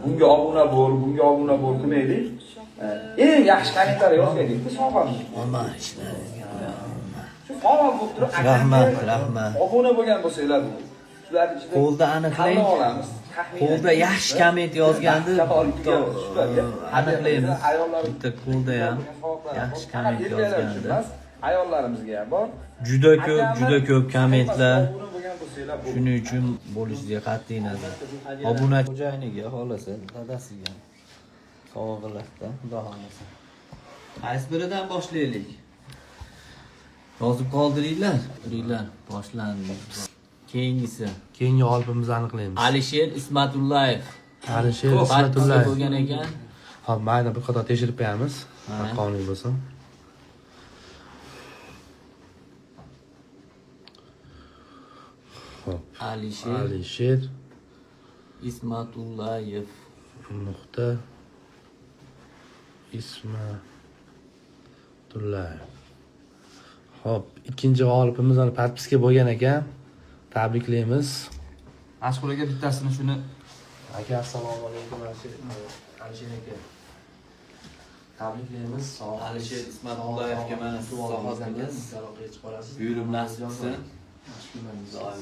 Bunga obuna bo'l, bunga obuna bo'l qilmaylik. Eng yaxshi kommentariy yozaylik, sovg'amiz. Omad ishlaringizga. Shu faol bo'lib turib, Rahmat, rahmat. Obuna bo'lgan bo'lsanglar, shularni ichida Qo'lda aniqlang. tanlab olamiz. Taxminan Qo'lda yaxshi komment yozgandi. Bitta Aniqlaymiz. Ayollar Bitta qo'lda ham yaxshi komment Erkaklar uchun yozgandi. emas, ayollarimizga ham bor. Juda ko'p, juda ko'p kommentlar. Obuna bo'lgan bo'lsanglar, bu Shuning uchun bo'lishiga qat'iy nazar. Obuna xo'jayiniga, xolasi, dadasiga sovg'alarda, xudo xohlasa. Qaysi biridan boshlaylik? Yozib qoldiringlar. Turinglar, boshlandi. Keyingisi Keyingi g'olibimizni aniqlaymiz. Alisher Ismatullayev. Alisher Подписка Ismatullayev. bo'lgan ekan. Hop, mayli, bir qator tekshirib qo'yamiz. Ha. Haqqoniy bo'lsin. Hop, Alisher Alisher Ismatullayev. nuqta Ismatullayev. Hop, ikkinchi g'olibimiz ana подписка bo'lgan ekan. Tabriklaymiz. Mashhur aka bittasini shuni Aka, assalomu alaykum Alisher. Alisher aka. Tabriklaymiz. Alisher Ismatullayevga mana soatimiz. Buyurib nasib qilsin.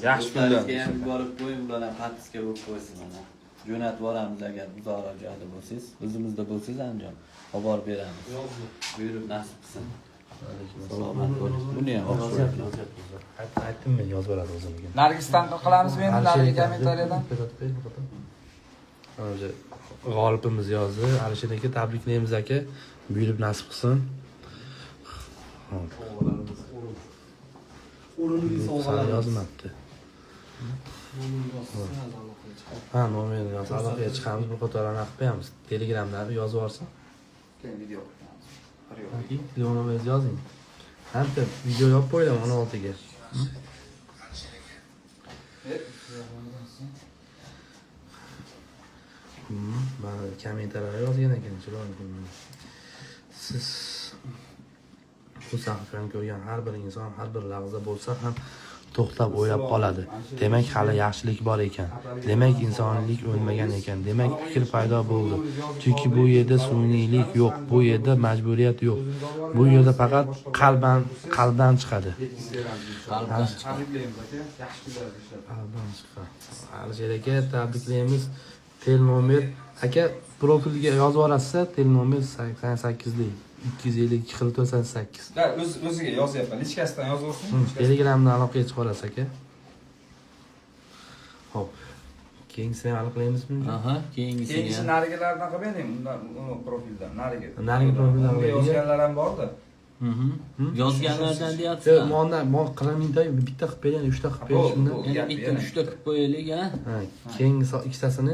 Yaxshi kunlar. Do'stlaringizga ham yuborib qo'ying, ular ham подписка bo'lib qo'ysin mana. Jo'natib yuboramiz agar uzoqroq joyda bo'lsangiz, o'zimizda bo'lsangiz Andijon olib borib beramiz. Buyurib nasib qilsin. Salomat bo'ling. Buni ham Yozyapti, yozyapti. Aytdim men, yozib oladi o'zimga. Nargisdan qilamizmi endi narigi kommentariyadan? Ana o'sha g'olibimiz yozdi. Alisher aka, tabriklaymiz aka. Buyurib nasib qilsin. Hop. O'rinli Sani sovg'alarimiz. yozmabdi. Ha, nomerini yozsa aloqaga chiqamiz, bir qator anaqa qilib qo'yamiz. Telegramdan yozib yuborsin. Keyin video qilamiz. Bir yo'q. Yoki telefon nomeringizni yozing. Hamda video yopib qo'yinglar 16 ga. Mana kommentariylar yozgan ekan, chiroyli. Siz bu sahifani ko'rgan har bir inson har bir lahza bo'lsa ham to'xtab o'ylab qoladi. Demak, hali yaxshilik bor ekan. Demak, insonlik o'lmagan ekan. Demak, fikr paydo bo'ldi. Chunki bu yerda sun'iylik yo'q, bu yerda majburiyat yo'q. Bu yerda faqat qalban qalbdan chiqadi. Qalbdan chiqadi. Tabriklaymiz aka. Yaxshi kunlar ishlab. Qalbdan chiqadi. Alisher aka, tabriklaymiz. Tel nomer aka profilga yozib yuborasiz, tel nomer 88 lik 252 44 8. Da o'z o'ziga yozyapman. Личка sidan yozaversin. Telegramdan aloqaga chiqib olasiz aka. Xo'p. Keyingisini ham aniqlaymizmi? Aha, keyingisini Keyingisi ham. narigilardan qilib bering, undan uni profildan, narigi. Narigi profildan Unga qilaylik. yozganlar ham borda. Yozganlardan Yo'q, deyapsizmi? mondan mon qilib mingta bitta qilib bering, uchta qilib bering shundan. Bo'ldi. Yana Gap bitta yana. uchta qilib qo'yaylik, ha? Ha, keyingi ikkitasini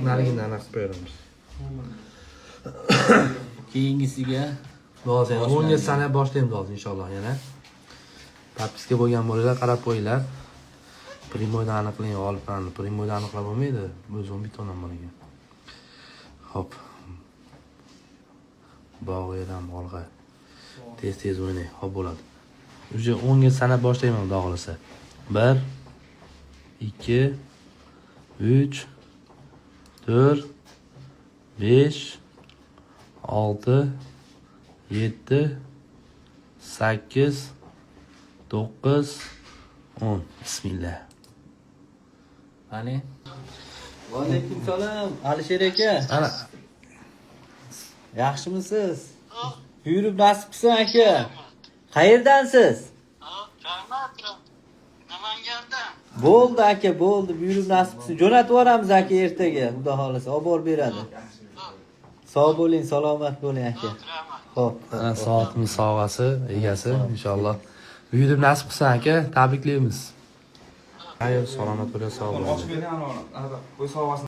narigidan aniq qilib beramiz. Keyingisiga Hozir yana Boshlaymiz. 10 ga sanab boshlaymiz hozir inshaalloh yana. Подписка bo'lgan bo'linglar, qarab qo'yinglar. Прямой dan aniqlang g'oliblarni. Прямой dan aniqlab bo'lmaydi. O'zi 11 ta odam bor ekan. Xo'p. Bog'eram olg'a. Tez-tez o'ynang, hop bo'ladi. Уже 10 ga sanab boshlayman xudo xohlasa. 1 2 3 4 5 6 7 8 9 10. Bismillah. Qani? Va alaykum salom, Alisher aka. Ana Yaxshimisiz? Buyurib nasib qilsin aka. Qayerdansiz? Namangandan. Bo'ldi aka, bo'ldi. Buyurib nasib qilsin. Jo'natib yuboramiz aka ertaga, xudo xohlasa, olib borib beradi. Sog' bo'ling, salomat bo'ling aka. Xo'p. Ana soatimiz sovg'asi egasi inshaalloh. Buyurib nasib qilsin aka, tabriklaymiz. Xayr, salomat bo'ling, sog' Ochib bo'ling. bering, ana, ana, qo'y sovg'asini.